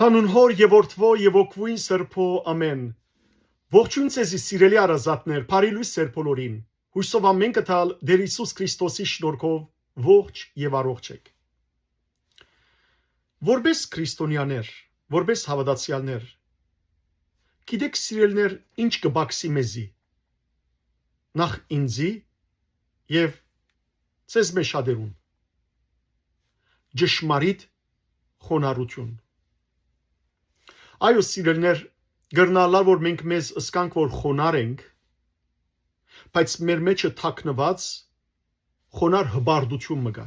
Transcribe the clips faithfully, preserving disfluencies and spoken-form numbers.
Անուն Հօր եւ Որդւոյ եւ Հոգւոյն Սրբոյ, ամէն։ Ողջոյն ձեզի, սիրելի հարազատներ, բարի լոյս ձեր բոլորին։ Յոյսով ամէն կը տալ Տէր Յիսուս Քրիստոսի շնորհքով ողջ եւ առողջ էք։ Որպէս քրիստոնեաներ, որպէս հաւատացեալներ, գիտեք, սիրելիներ, ինչ կը բակսի մեզի, նախ ինծի եւ ձեզմէ շատերուն. ճշմարիտ խոնարհութիւն։ Այո, սիրելիներ, կրնալար որ մենք մեզ ըսկանք որ խոնար ենք, բայց մեր մեջը թաքնուած խոնար հպարտութիւն մը կայ։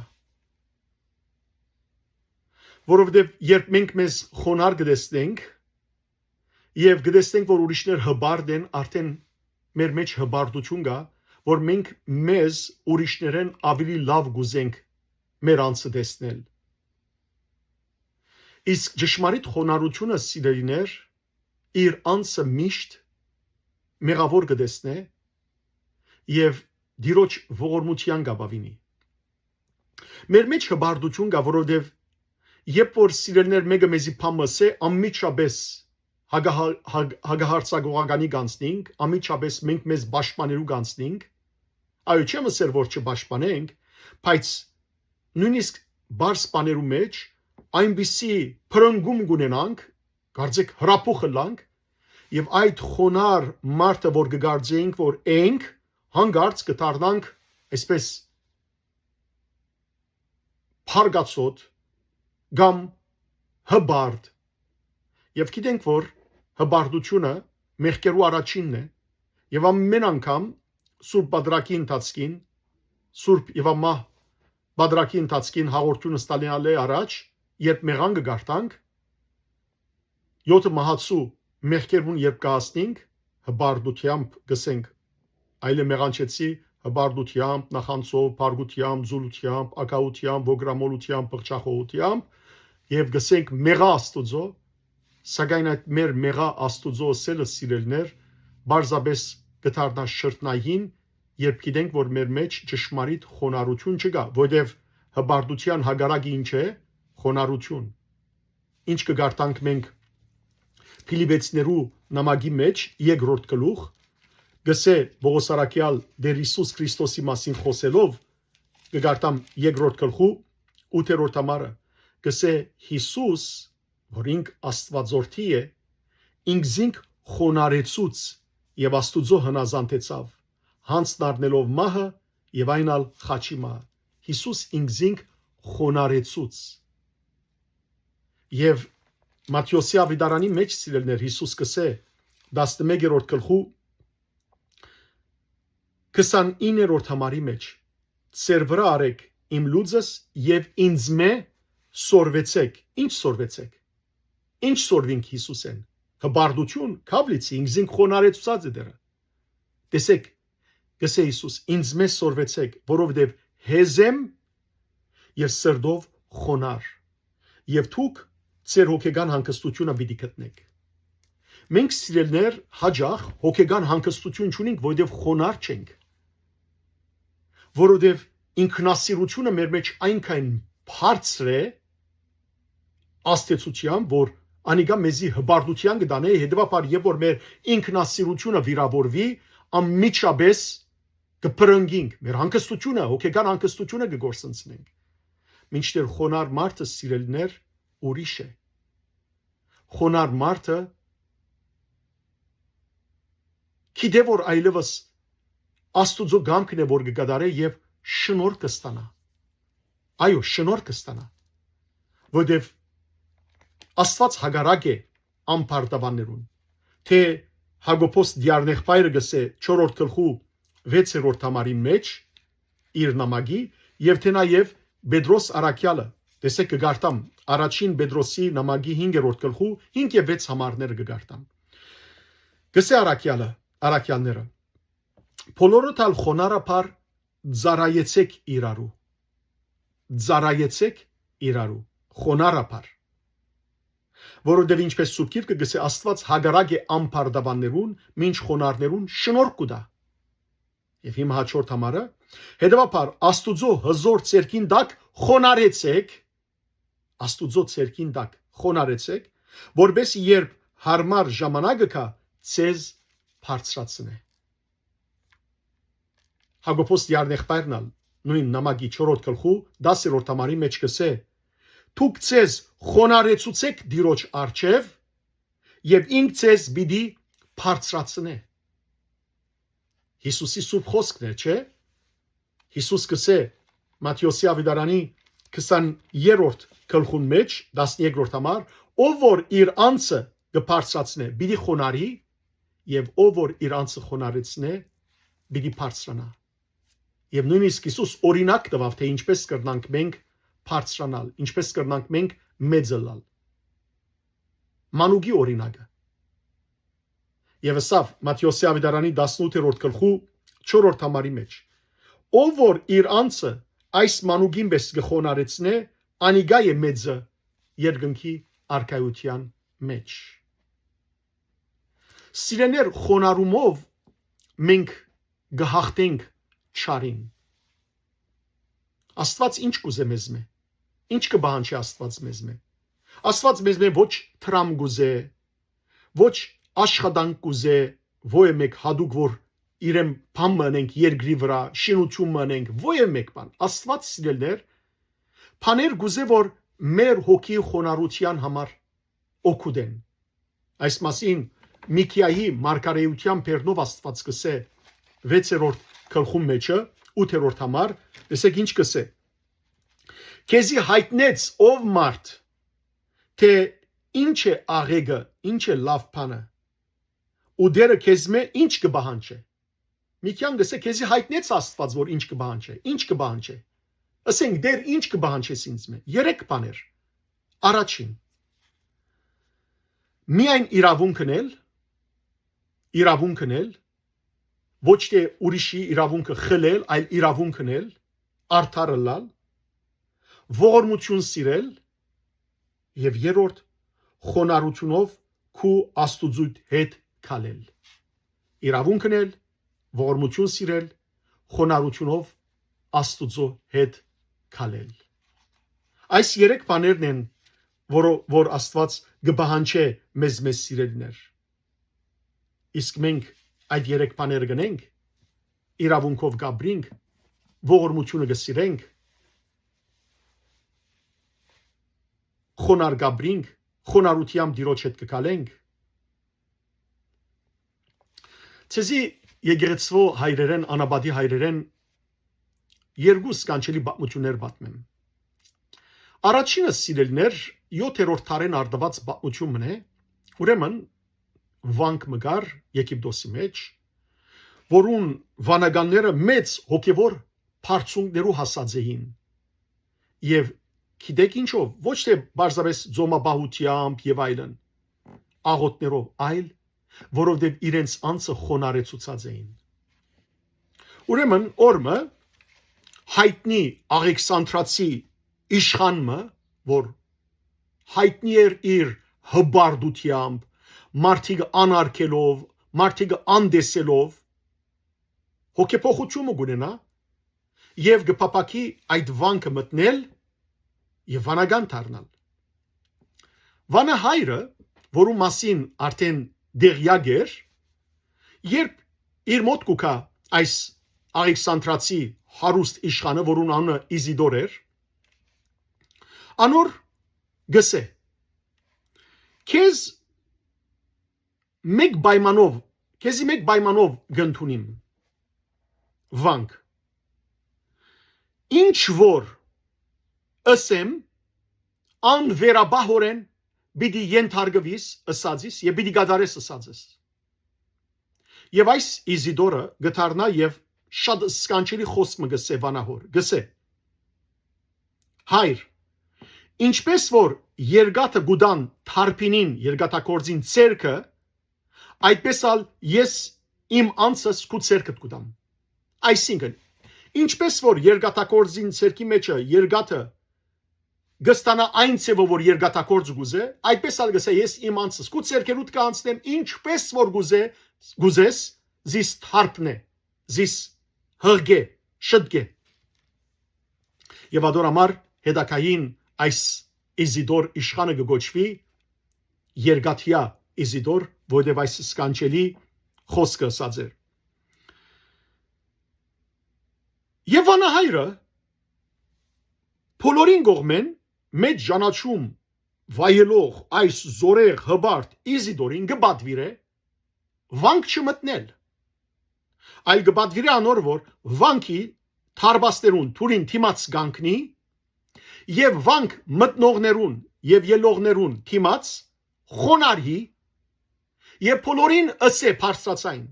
Որովհետեւ երբ մենք մեզ խոնար կը տեսնենք եւ կը տեսնենք որ ուրիշներ հպարտ են, արդէն մեր մեջ հպարտութիւն կայ, որ մենք մեզ ուրիշներէն աւելի լաւ կ'ուզենք մեր անձը տեսնել։ Իսկ ճշմարիտ խոնարհութիւնը, սիրելիներ, իր անձը միշտ մեղաւոր կը տեսնէ եւ Տիրոջ ողորմութեան կ'ապաւինի։ Մեր մեջ հպարտութիւն կայ, որովհետեւ երբ որ, սիրելիներ, մէկը մեզի բան մը ըսէ, անմիջապէս հակահա-, հակ-, հակահարձակողականի կանցնինք, անմիջապէս մենք մեզ պաշտպաներու կանցնինք։ Այո, չեմ ըսեր որ չպաշտպանենք, բայց նոյնիսկ պարզ բաներու մեջ այնպիսի փրնկում կ'ունենանք, կարծեք հրապուխ ըլլանք, եւ այդ խոնար մարդը որ կը կարծենք որ ենք, հանկարծ կը դառնանք այսպես փարգացոտ կամ հպարտ։ Եւ գիտենք որ հպարտութիւնը մեղքերու առաջինն է, եւ ամէն անգամ Սուրբ Պատրակի ընթացքին, Սուրբ եւ Ամահ Պատրակի ընթացքին հաղորդուն ստանալէ առաջ, երբ մեղան կը գարտանք, յոթը մահացու մեղքերուն երբ կը հասնինք, հպարտութեամբ կ'ըսենք. «Այլը մեղանչեցի հպարտութեամբ, նախանձով, փառքութեամբ, զուլութեամբ, ագահութեամբ, ոգրամոլութեամբ, փղճախոհութեամբ», եւ կ'ըսենք. «Մեղա Աստուծոյ», սակայն այդ մեր «Մեղա Աստուծոյ» ըսելը, սիրելիներ, պարզապէս կը դառնայ շրթնային, երբ գիտենք որ մեր մեջ ճշմարիտ խոնարհութիւն չկայ, որովհետեւ հպարտութեան հակառակը ինչ է, խոնարհութիւն։ Ինչ կը կարդանք մենք Փիլիպեցիներու նամակի մեջ, երկրորդ գլուխ, կ'ըսէ Պողոս առաքեալ Տէր Յիսուս Քրիստոսի մասին խօսելով, կը կարդամ երկրորդ գլխու ութերորդ համարը, կ'ըսէ. «Յիսուս, որ ինք Աստուածորդի է, ինքզինք խոնարհեցուց եւ Աստուծոյ հնազանդեցաւ, յանձն առնելով մահը եւ այն ալ խաչի մահը»։ Յիսուս ինքզինք խոնարհեցուց։ Եւ Մատթէոսի աւետարանի մեջ, սիրելիներ, Յիսուս կ'ըսէ, տասնմեկերորդ գլխու քսանիններորդ համարի մեջ. «Ձեր վրայ առէք իմ լուծս եւ ինձմէ սորվեցէք»։ Ի՞նչ սորվեցէք։ Ի՞նչ սորվինք Յիսուսէն։ Հպարտութիւն, քաւ լիցի, ինքզինք խոնարհեցուցած է Տէրը։ Տեսեք, կ'ըսէ Յիսուս, ինձմէ սորվեցէք, որովհետեւ հեզ եմ եւ սրտով խոնար, եւ դուք ձեր հոգեկան հանգստութիւնը պիտի գտնէք։ Մենք, սիրելիներ, յաճախ հոգեկան հանգստութիւն չունենք, որովհետեւ խոնար չենք, որովհետեւ ինքնասիրությունը մեր մեջ այնքան բարձր է, աստեցութեան, որ անիկա մեզի հպարտութեան կը տանէ, հետեւաբար, երբ որ մեր ինքնասիրությունը վիրավորուի, անմիջապէս կը փրնկինք, մեր հանգստությունը, հոգեկան հանգստությունը կը կորսնցնենք։ Մինչդեռ խոնար մարդը, սիրելիներ, ուրիշ է։ Խոնար մարդը գիտէ որ այլեւս Աստուծոյ կամքն է որ կը կատարէ եւ շնորհ կը ստանայ։ Այո, շնորհ կը ստանայ, որովհետեւ Աստուած հակառակ է ամբարտավաններուն։ Թէ Յակոբոս դիառնեղբայրը կ'ըսէ չորրորդ գլխու վեցերորդ համարին մեջ իր նամակի, եւ թէ նաեւ Պետրոս առաքեալը, տեսեք, կը կարդամ առաջին Պետրոսի նամակի հինգերորդ գլխու հինգ եւ վեց համարները կը կարդամ։ Կ'ըսէ առաքեալը, առաքեալները. «Բոլորդ ալ խոնարհաբար ծառայեցեք իրարու»։ Ծառայեցեք իրարու խոնարհաբար, որովհետեւ, ինչպես Սուրբ Գիրքը կ'ըսէ, Աստուած հակառակ է ամբարտավաններուն, մինչ խոնարհներուն շնորհք կու տայ։ Եւ հիմա հաջորդ համարը. «Հետեւաբար, Աստուծոյ հզոր ձեռքին տակ խոնարհեցեք», Աստուծոյ ձեռքին տակ խոնարհեցեք, որպեսզի երբ յարմար ժամանակը գայ, ձեզ բարձրացնէ։ Յակոբոս տիրոջ եղբայրն ալ նոյն նամակի չորրորդ գլխու տասերորդ համարի մէջ կ'ըսէ. «Դուք ձեզ խոնարհեցուցէք Տիրոջ առջեւ, եւ ինք ձեզ պիտի բարձրացնէ»։ Յիսուսի սուրբ խօսքն է, չէ՞։ Յիսուս կ'ըսէ Մատթէոսի աւետարանի քսաներկրորդ գլխուն մէջ, տասներկրորդ համար. «Ով որ իր անձը կը բարձրացնէ, պիտի խոնարհի, եւ ով որ իր անձը խոնարհեցնէ, պիտի բարձրանայ»։ Եւ նոյնիսկ Յիսուս օրինակ տուաւ, թէ ինչպէս կրնանք մենք բարձրանալ, ինչպէս կրնանք մենք մեծ ըլլալ։ Մանուկի օրինակը։ Եւ ըսաւ Մատթէոսի աւետարանի տասնութերորդ գլխու չորրորդ համարի մէջ. «Ով որ իր անձը այս մանուկին պէս կը խոնարհեցնէ, անիկա է մեծը երկնքի առկայութեան մէջ»։ Սիրելիներ, խոնարհումով մենք կը յաղթենք չարին։ Աստուած ի՞նչ կ'ուզէ մեզմէ։ Ի՞նչ կը պահանջէ Աստուած մեզմէ։ Աստուած մեզմէ ոչ դրամ կ'ուզէ, ոչ աշխատանք կ'ուզէ, ոյ մէկ յատուկ որ իրեն բան մը ընենք երկրի վրայ, շինութիւն մը ընենք, ոյ մէկ բան։ Աստուած, սիրելիներ, բաներ կ'ուզէ որ մեր հոգի խոնարհութեան համար օգուտ են։ Այս մասին Միքիայի մարգարէութեան բերնով Աստուած կ'ըսէ վեցերորդ գլխուն մէջը, ութերորդ համար, լսէք ինչ կ'ըսէ. «Քեզի յայտնեց, ով մարդ, թէ ինչ է աղէկը, ինչ է լաւ բանը, ու Տէրը քեզմէ ինչ կը պահանջէ»։ Միքիան կ'ըսէ. «Քեզի յայտնեց Աստուած որ ինչ կը պահանջէ, ինչ կը պահանջէ»։ Ըսենք, Տէր, ի՞նչ կը պահանջես ինձմէ։ Երեք բաներ։ Առաջին, միայն իրաւունքն էլ, իրաւունքն էլ, ոչ թէ ուրիշի իրաւունքը խլել, այլ իրաւունքն էլ, արդար ըլլալ, ողորմութիւն սիրել, եւ երրորդ, խոնարհութիւնով քու Աստուծոյ հետ քալել։ Իրաւունքն էլ, ողորմութիւն սիրել, խոնարհութիւնով Աստուծոյ հետ քալել։ Այս երեք բաներն են, որ, որ Աստուած կը պահանջէ մեզմէ, սիրելիներ։ Իսկ մենք այդ երեք բաները կ'ընենք, իրաւունքով կ'ապրինք, ողորմութիւնը կը սիրենք, խոնարհ կ'ապրինք, խոնարհութեամբ Տիրոջ հետ կը քալենք։ Ձեզի եկեղեցւոյ հայրերէն, անապատի հայրերէն երկու սքանչելի պատմութիւններ պատմեմ։ Առաջինը, սիրելիներ, յոթերորդ դարէն արտուած պատմութիւն մըն է, ուրեմն վանք մը կար Եգիպտոսի մէջ, որուն վանականները մեծ հոգեվոր բարձունքներու հասած էին։ Եւ գիտեք ինչով, ոչ թէ պարզապէս ծոմապահութեամբ եւ այլն, աղօթքներով, այլ որովհետեւ իրենց անձը խոնարհեցուցած էին։ Ուրեմն, օր մը յայտնի աղեքսանտրացի իշխան մը, որ յայտնի էր իր հպարտութեամբ, մարդիկը անարգելով, մարդիկը անտեսելով, հոգեփոխութիւն մը կ'ունենայ եւ կը փափաքի այդ վանքը մտնել եւ վանական դառնալ։ Վանահայրը, որու մասին արդեն դեղյակ էր, երբ իր մօտ կու գայ այս աղեքսանտրացի հարուստ իշխանը, որուն անունը Իզիդոր էր, անոր գսէ. «Քեզ մէկ պայմանով, քեզի մէկ պայմանով կ'ընդունիմ, վանք։ Ինչ որ ըսեմ, անվերապահորեն պիտի ենթարկուիս ըսածիս եւ պիտի կատարես ըսածս»։ Եւ այս Իզիդորը կը դառնայ եւ շատ սքանչելի խօսք մը գսէ վանահոր, գսէ. «Հայր, ինչպէս որ երկաթը կու տան թարփինին, երկաթագործին ձեռքը, այդպէս ալ ես իմ անձս քու ձեռքդ կու տամ»։ Այսինքն, ինչպէս որ երկաթագործին ձեռքի մէջը երկաթը կը ստանայ այն ձեւը, որ երկաթագործը կ'ուզէ, այդպէս ալ գսէ, ես իմ անձս քու ձեռքերուդ կը անցնեմ, ինչպէս որ կ'ուզէ, կ'ուզես, զիս թարփնէ, զիս յղկէ, շտկէ։ Եւ ադոր համար հետագային այս Իզիդոր իշխանը կը կոչուի երկաթյա Իզիդոր, որտեղ այս սքանչելի խօսքը ըսած էր։ Եւ վանահայրը բոլորին կողմէն մեծ ճանաչում վայելող այս զօրեղ հպարտ Իզիդորին կը պատուիրէ վանք չմտնել, այլ կը պատուիրէ անոր, որ վանքի դարպասներուն դուռին դիմաց կանգնի եւ վանք մտնողներուն եւ ելլողներուն դիմաց խոնարհի եւ բոլորին ըսէ բարձրաձայն.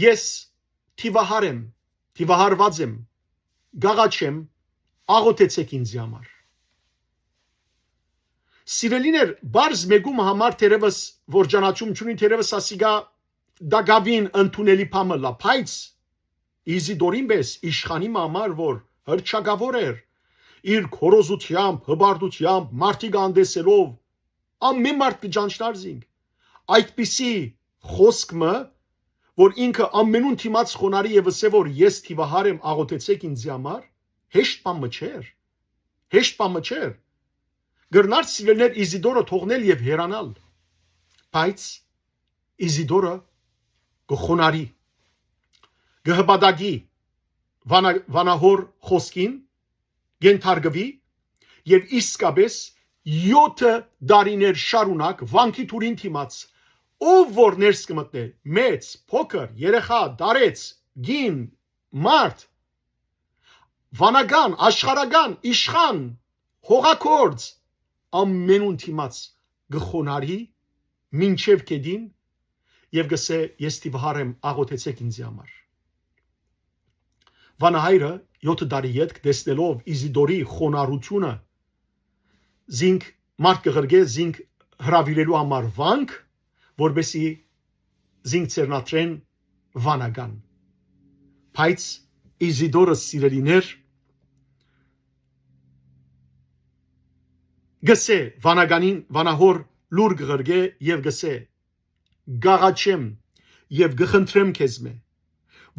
«Ես դիւահար եմ, դիւահարուած եմ, կ'աղաչեմ, աղօթեցէք ինձի համար»։ Սիրելիներ, պարզ մէկու համար թերեւս, որ ճանաչում չունի, թերեւս ասիկա տակաւին ընդունելի բան մը լա, բայց Իզիդորին պէս իշխանի մը համար, որ հռչակաւոր էր, իր քորոզութեամբ, հպարտութեամբ, մարդիկ անտեսելով, ամէն մարդ կը ճանչնար զինք։ Այդպիսի խօսք մը, որ ինքը ամենուն դիմաց խոնարհի եւ ըսէ, որ «Ես դիւահար եմ, աղօթեցէք ինձի համար», հեշտ բան մը չէր։ Հեշտ բան մը չէր։ Կրնար, սիրելիներ, Իզիդորը թողնել եւ հեռանալ, բայց Իզիդորը կը խոնարհի, կը հպատակի վանա-, վանահոր խօսքին, կ'ենթարկուի եւ իսկապէս եօթը տարիներ շարունակ վանքի դուռին դիմաց, ով որ ներս կը մտնէ, մեծ, փոքր, երեխա, դարեց, կին, մարդ, վանական, աշխարհական, իշխան, հողագործ, ամենուն դիմաց կը խոնարհի մինչեւ գետին եւ կ'ըսէ. «Ես դիւահար եմ, աղօթեցէք ինձի համար»։ Վանահայրը եօթը տարի ետք, տեսնելով Իզիդորի խոնարհութիւնը, զինք մարդ կը ղրկէ, զինք հրաւիրելու համար վանք, որպեսզի զինք ձեռնադրեն վանական։ Բայց Իզիդորը, սիրելիներ, կ'ըսէ վանականին, վանահոր լուր կը ղրկէ եւ կ'ըսէ. «Կ'աղաչեմ եւ կը խնդրեմ քեզմէ,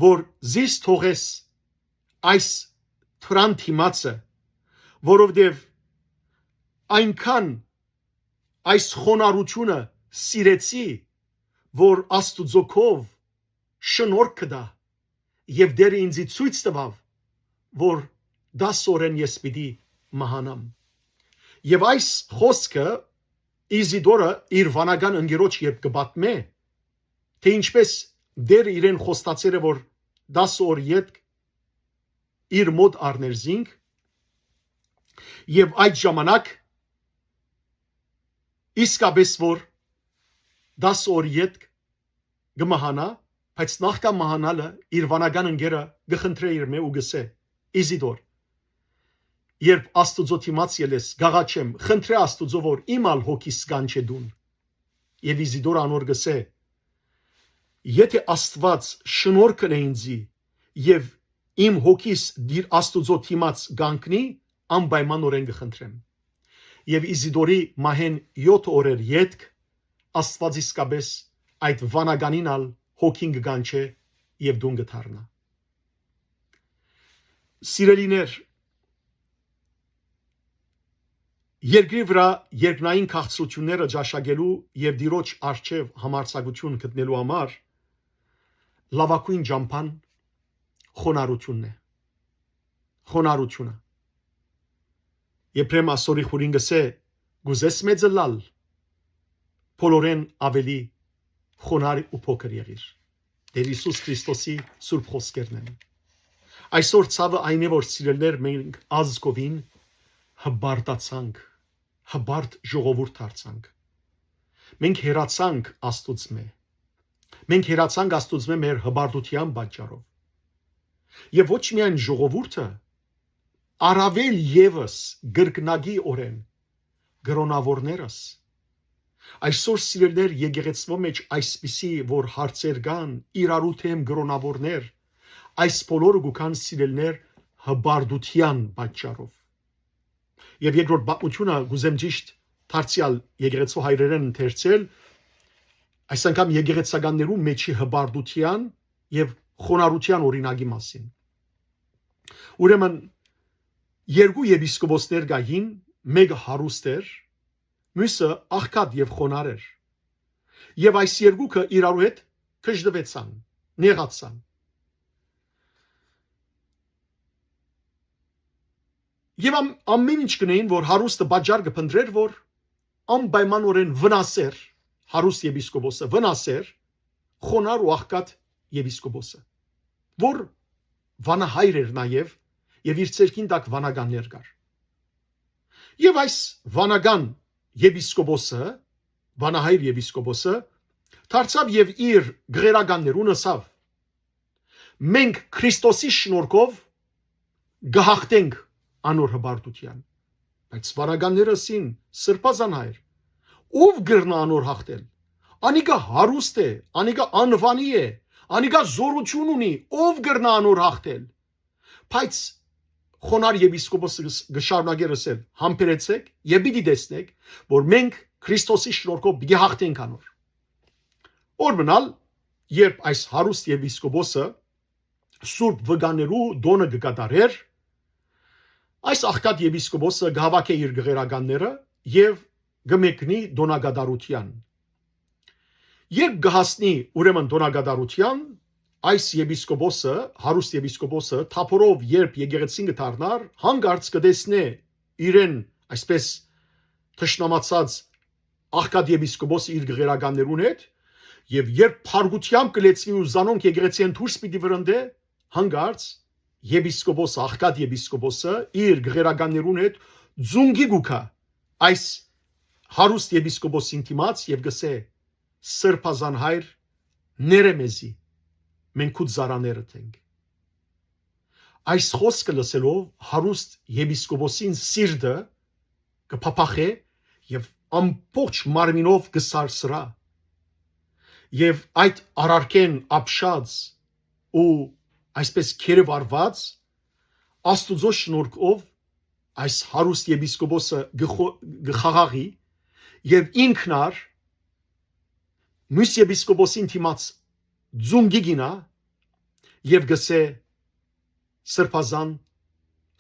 որ զիս թողես այս դուռան դիմացը, որովհետեւ այնքան այս խոնարհութիւնը սիրեցի, որ Աստուծոյ քով շնորհք կը տայ, եւ Տէրը ինծի ցոյց տուաւ, որ տաս օրէն ես պիտի մահանամ»։ Եւ այս խօսքը Իզիդորը իր վանական ընկերոջ երբ կը պատմէ, թէ ինչպէս Տէրը իրեն խոստացեր է, որ տաս օր ետք իր մօտ առներ զինք, եւ այդ ժամանակ իսկապէս որ տաս օր ետք կը մահանայ, բայց նախքան մահանալը իր վանական ընկերը կը խնդրէ իրմէ ու կ'ըսէ. «Իզիդոր, երբ Աստուծոյ դիմաց ելես, կ'աղաչեմ, խնդրէ Աստուծոյ, որ իմ ալ հոգիս կանչէ տուն»։ Եւ Իզիդոր անոր կ'ըսէ. «Եթէ Աստուած շնորհ կ'ընէ ինծի եւ իմ հոգիս դիր Աստուծոյ դիմաց կանգնի, անպայմանօրէն կը խնդրեմ»։ Եւ Իզիդորի մահէն եօթ օրեր ետք Աստուած իսկապէս այդ վանականին ալ հոգին կը կանչէ եւ տուն կը դառնայ։ Սիրելիներ, երկրի վրայ երկնային քաղցրութիւնները ճաշակելու եւ Տիրոջ առջեւ համարձակութիւն գտնելու համար լաւագոյն ճամբան խոնարհութիւնն է։ Խոնարհութիւնը։ Եփրեմ ասորի խուրին կ'ըսէ. «Կ'ուզես մեծ ըլլալ, բոլորէն աւելի խոնարհ ու փոքր եղիր»։ Տէր Յիսուս Քրիստոսի սուրբ խօսքերն են։ Այսօր ցաւը այն է, որ, սիրելիներ, մենք ազգովին հպարտացանք, հպարտ ժողովուրդ դարձանք։ Մենք հեռացանք Աստուծմէ։ Մենք հեռացանք Աստուծմէ մեր հպարտութեան պատճառով։ Եւ ոչ միայն ժողովուրդը, առաւել եւս կրկնակի օրէն կրոնաւորներս։ Այսօր, սիրելիներ, եկեղեցւոյ մէջ այսպիսի որ հարցեր կան, իրարու դէմ կրոնաւորներ, այս բոլորը կու գան, սիրելիներ, հպարտութեան պատճառով։ Եւ երկրորդ պատմութիւնը կ'ուզեմ ճիշտ դարձեալ եկեղեցու հայրերէն ընթերցել, այս անգամ եկեղեցականներու մէջի հպարտութեան եւ խոնարհութեան օրինակի մասին։ Ուրեմն, երկու եպիսկոպոսներ կային, մէկը հարուստ էր, Միւսը աղքատ եւ խոնար էր։ Եւ այս երկուքը իրարու հետ կժդուեցան, նեղացան։ Եւ ամ-, ամեն ինչ կ'ընէին, որ հարուստը պատճառ կը փնտռէր, որ անպայմանօրէն վնասէր, հարուստ եպիսկոպոսը վնասէր խոնար ու աղքատ եպիսկոպոսը, որ վանահայր էր նաեւ, եւ իր ցերկին տակ վանականներ կար։ Եւ այս վանական եպիսկոպոսը, վանահայր եպիսկոպոսը, դարձաւ եւ իր գղերականներուն ըսաւ. «Մենք Քրիստոսի շնորհքով կը հաղթենք անոր հպարտութեան»։ Բայց վանականները ըսին. «Սրբազան հայր, ո՞վ կրնայ անոր հաղթել։ Անիկա հարուստ է, անիկա անուանի է, անիկա զօրութիւն ունի, ո՞վ կրնայ անոր հաղթել»։ Բայց խոնար եպիսկոպոսը կը շարունակէր ըսել. «Համբերեցէք եւ պիտի տեսնէք, որ մենք Քրիստոսի շնորհքով պիտի հաղթենք անոր»։ Օր մնալ, երբ այս հարուստ եպիսկոպոսը սուրբ վկաներու տօնը կը կատարէր, այս աղքատ եպիսկոպոսը կը հաւաքէ իր գղերականները եւ կը մեկնի տօնակատարութեան։ Երբ կը հասնի ուրեմն տօնակատարութեան, այս եպիսկոպոսը, հարուստ եպիսկոպոսը, թափորով երբ եկեղեցին կը դառնար, հանկարծ կը տեսնէ իրեն, այսպես, թշնամացած աղքատ եպիսկոպոսը իր գղերականներուն հետ, եւ երբ փառկութեամբ կը լեցուի ու զանոնք եկեղեցիէն դուրս պիտի վրընդէ, հանկարծ եպիսկոպոսը, աղքատ եպիսկոպոսը, իր գղերականներուն հետ ձունկի կու գայ այս հարուստ եպիսկոպոսին դիմաց եւ կ'ըսէ. «Սրբազան հայր, ներէ մեզի, մենք քու ծառաներդ ենք»։ Այս խօսքը լսելով հարուստ եպիսկոպոսին սիրտը կը փափախէ եւ ամբողջ մարմինով կը սարսռայ։ Եւ այդ արարքէն ապշած ու այսպես գերեվարված, Աստուծոյ շնորհքով այս հարուստ եպիսկոպոսը կը խո-, կը խաղաղի եւ ինքնար մյուս եպիսկոպոսին դիմաց ձունկի կ'իյնայ եւ կ'ըսէ. «Սրբազան,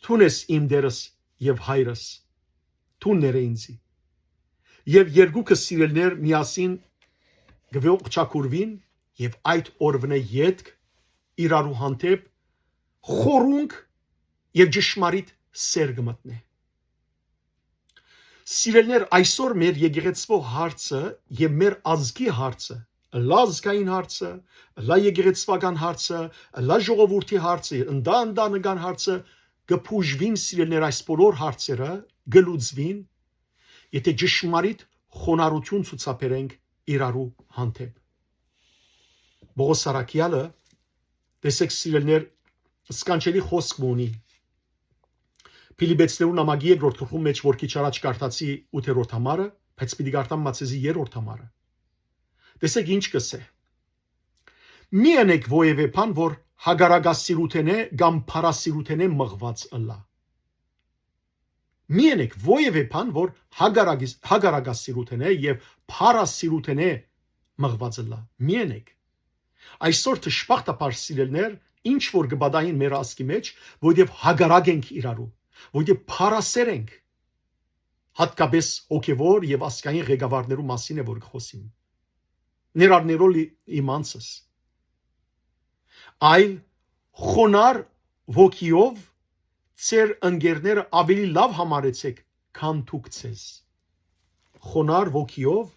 դուն ես իմ Տէրս եւ Հայրս, դուն ներէ ինծի»։ Եւ երկուքը, սիրելիներ, միասին կը ողջակուրուին եւ այդ օրուընէ ետք իրարու հանդէպ խորունկ եւ ճշմարիտ սէր կը մտնէ։ Սիրելիներ, այսօր մեր եկեղեցւոյ հարցը եւ մեր ազգի հարցը, ըլլայ ազգային հարցը, ըլլայ եկեղեցւական հարցը, ըլլայ ժողովուրդի հարցը, ընտա-, ընտանեկան հարցը, կը բուժուին, սիրելիներ, այս բոլոր հարցերը կը լուծուին, եթէ ճշմարիտ խոնարհութիւն ցուցաբերենք իրարու հանդէպ։ Պողոս Առաքեալը, տեսեք, սիրելիներ, սքանչելի խօսք մը ունի։ Փիլիպեցիներուն նամակի երկրորդ գլխուն մէջ, որ քիչ առաջ կարդացի ութերորդ համարը, բայց պիտի կարդամ մացեզի երրորդ համարը։ Տեսեք ինչ կ'ըսէ. «Մի ընէք որեւէ բան, որ հակառակասիրութենէ կամ փառասիրութենէ մղուած ըլլայ»։ Մի ընէք որեւէ բան, որ հակառակի-, հակառակասիրութենէ եւ փառասիրութենէ մղուած ըլլայ։ Մի ընէք։ Այսօր, դժբախտաբար, սիրելիներ, ինչ որ կը պատահին մեր ազգի մէջ, որովհետեւ հակառակ ենք իրարու, որովհետեւ փառասեր ենք, հատկապես հոգեվոր եւ ազգային ղեկավարներու մասին է, որ կը խօսիմ, ներառներով լի-, իմ անձս, այլ խոնար ոգիով ձեր ընկերները ավելի լաւ համարեցեք, քան դուք ձեզ։ Խոնար ոգիով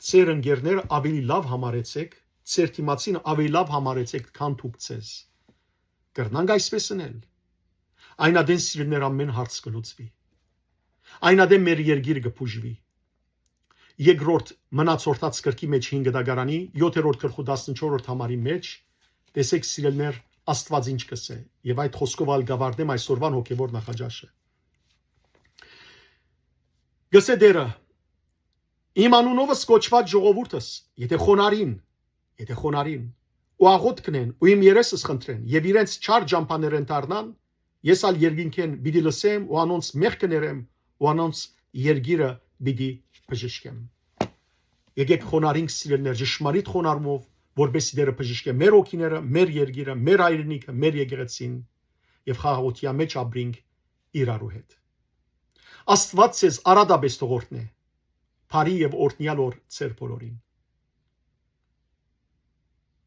ձեր ընկերները ավելի լաւ համարեցեք, ձեր դիմացին ավելի լաւ համարեցեք, քան դուք ձեզ։ Կրնանք այսպես ընել։ Այն ատեն, սիրելիներ, ամեն հարց կը լուծուի։ Այն ատեն մեր երկիրը կը բուժուի։ Երկրորդ մնացորդաց գրքի մէջ հինգ դագարանի, յոթերորդ գլխու տասնչորսերորդ համարի մէջ, տեսեք, սիրելիներ, Աստուած ինչ կ'ըսէ, եւ այդ խօսքով ալ կ'աւարտեմ այսօրվան հոգեվոր նախաճաշը։ Կ'ըսէ Տէրը. «Իմ անունովս կոչուած ժողովուրդս, եթէ խոնարհին, եթէ խոնարհին ու աղօթքնեն ու իմ երեսս խնդրեն եւ իրենց չար ճամբաներէն դառնան, ես ալ երկինքէն պիտի լսեմ ու անոնց մեղքը ներեմ ու անոնց երկիրը պիտի բժշկեմ»։ Եկեք խոնարհինք, սիրելիներ, ճշմարիտ խոնարհումով, որպեսզի Տէրը բժշկէ մեր հոգիները, մեր երկիրը, մեր հայրենիքը, մեր եկեղեցին, եւ խաղաղութեան մէջ ապրինք իրարու հետ։ Աստուած ձեզ արատապէս թող օրհնէ։ բարի եւ օրհնեալ օր ձեր բոլորին։